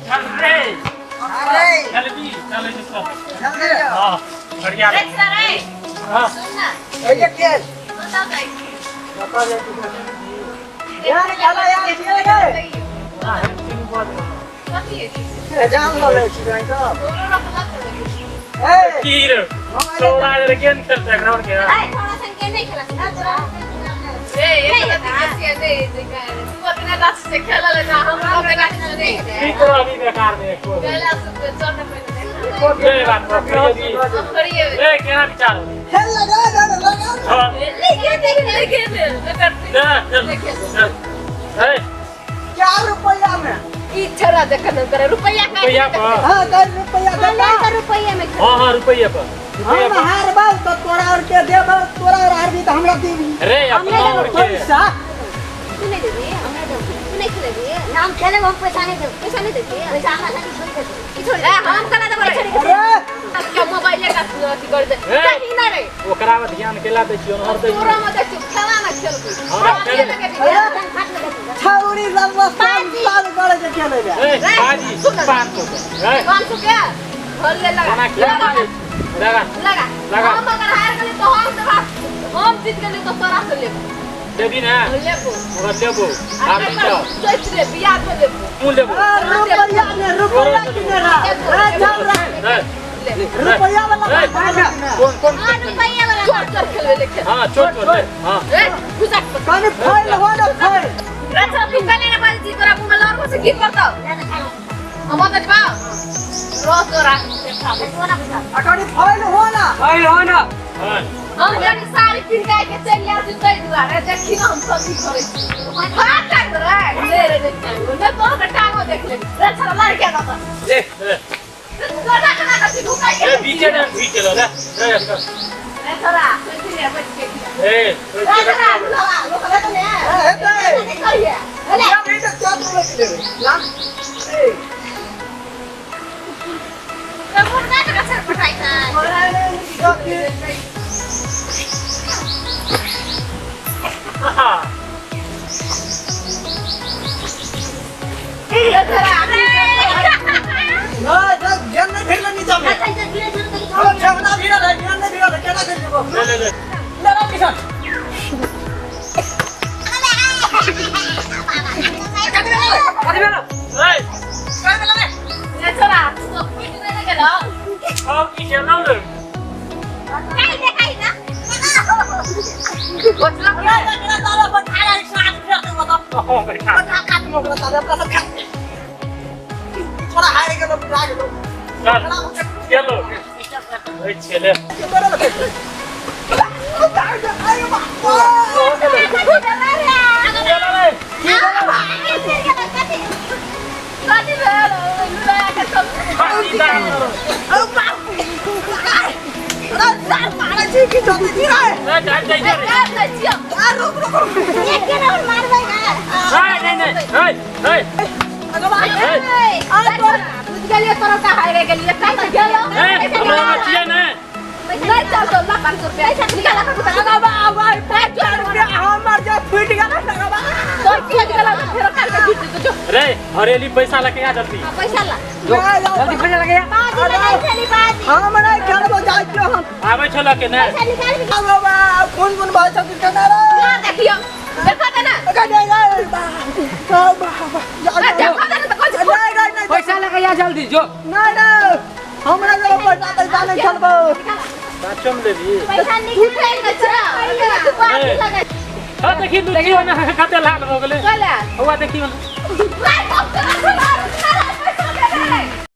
चल रे। अरे। चलबी चलै छै सब। जल्दी जाओ। हाँ, बढ़िया। रे छोरा रे। हाँ। सुन ना। ए के कतऽ जाइ छी? कतऽ जाइ छी? यार खेला यार खेल गए। हाँ, तीन बार। कथी है? जाम लऽ लै छी भाई साहब। तोरो रखलक तऽ देखी। ए की रे छोड़ा रे, केन खेलतै एकरा और के? ए, थोड़ा सन के नहीं खेला ना तोरा। ए, एक रति के सिया नहीं देखा रे। तू अपने गाछ से खेलल ना, हम अपने गाछ से नहीं। की करो अभी बेकार में एको गेला से चल ना पहिले देखा। ए बात पर कहियो। हम करिए। ए, केना विचार? खेल लगा दे लगा। हाँ। लेके देख, लेके दे। ले चल चल ए। 4 रुपया में ई छोरा देखन करे रुपया का। रुपया पर। हाँ, 10 रुपया देता। रुपया में। हाँ हाँ, रुपया पर। हम रुपया पर। हारबौ तो तोरा और के देबौ, तोरा और हारबी तो हमरा दीबी। रे अपना और के पैसा। तू नहीं देबी, हमरा देबी। तू नहीं खेलेबी ना, हम खेलेब, हम पैसा नहीं देब, पैसा नहीं देबी, पैसा हमरा साथे छोड़ दे। ई छोड़ दे, हम केना देबै? अरे के मोबाइल का अथी कर दे। ए। कहीं ना रे। ओकरा में ध्यान केला दै छियो और दै। तोरा मत चुप, खेला ना खेलबी। हाँ, खेल। छौरी सब साल साल करे के खेले रे। ए बाजी, 500 के ए। 500 के भर ले, लगा। खाना खिला लगा। लगा। लगा। लगा। हम अगर हार गेली तो हम तोरा, हम जीत गेली तो तोरा से लेबो। देबी ना? लेबो। मगर लेबो। आ आब जाओ। सोच ले, बियाह में लेबो। तू लेबो। रुपया में रुपया किने रहा ए चल रे। ए। रुपया वाला ए, पैसा किने। कौन कौन? हां, रुपया वाला चोर चोर खेलबे ले, खेल। हाँ, चोर चोर ले, हाँ। ए, घुसा। कनी फैल हो ना फैल। अच्छा, तू कने ना बाजी, तोरा मुंह में लड़बो से की करतौ? हम त जबा रो तोरा देखा। आ कनी फैल हो ना। फैल हो ना। हाँ। हम जब साड़ी पिन के के चलि आउ छी तै दुआरे देखी ना हम सब की करै छी। हाथ टांग रे ले रे, देख टांग ने तो के टांगो देख ले रे छड़ा लड़ के दत। ले ले। तोरा केना कथी ढुकाइ के? ए, बीचे ने बीचे ले ले ए। रे छोरा सोचि ले बैठ के। ए। रे छोरा लवा लोक ले तो ने। ए हेतै। कथी करिए ले? या नहीं तो 4 रुपया के देबै ना। ए रे मुर्गा के कसर पटाइ छै। हाँ। रे छोरा। ना ज्ञान नहीं भिड़ल नीचा में। ओ ठेवना भिड़ल है, ज्ञान नहीं भिड़ल है, केना खेल जेबो? ले ले ले। ले ला किसान। कथी भेलो? ए। रे छोरा तू तो फुटि नहि गेलौ? हम की खेलौ रे? बचलक रे। हाँ, बैठा। थोड़ा हार गेलो, बुरा गेलो। चल चलो ओइ छेले। चलो रे। कथी भेल? लुड़ा के सब। फांसी दाम करो। ए, जा जा जा रे। गायब दै छियौ। ए, नहीं नहीं, ए ए। बुझि गेलियै तोरा का हारे गेलियै, काहे तऽ गेलौ। ए, हमरा छियै ने। नहि चलतौ, ला 500 रुपया निकाल। तोर फुटि गेलौ तऽ फेरो काल्हि के गिर जेतौ, जो। रे हरेली, पैसा लके आ जल्दी। पैसा ला। जल्दी पैसा लगे। हम नहीं खेलबो, जाइ छियो हम। आबै छौ लके ने? बाबा, कोन कोन भाई सब केना रे? ना देखियौ, देखा दे ना। ए, देखा दे ना तऽ कहै छी। पैसा लगे या जल्दी जो। नहीं नहीं, हमरा जरा पैसा तैसा नहीं खेलबो। साचो में लेबी? फुटै ने छौ, तू बाती लगै। हाँ, देखी लुच्ची ओने कते लाल भऽ गेलै। कला। हौआ देखी ओने। लाइ बाप तोरा।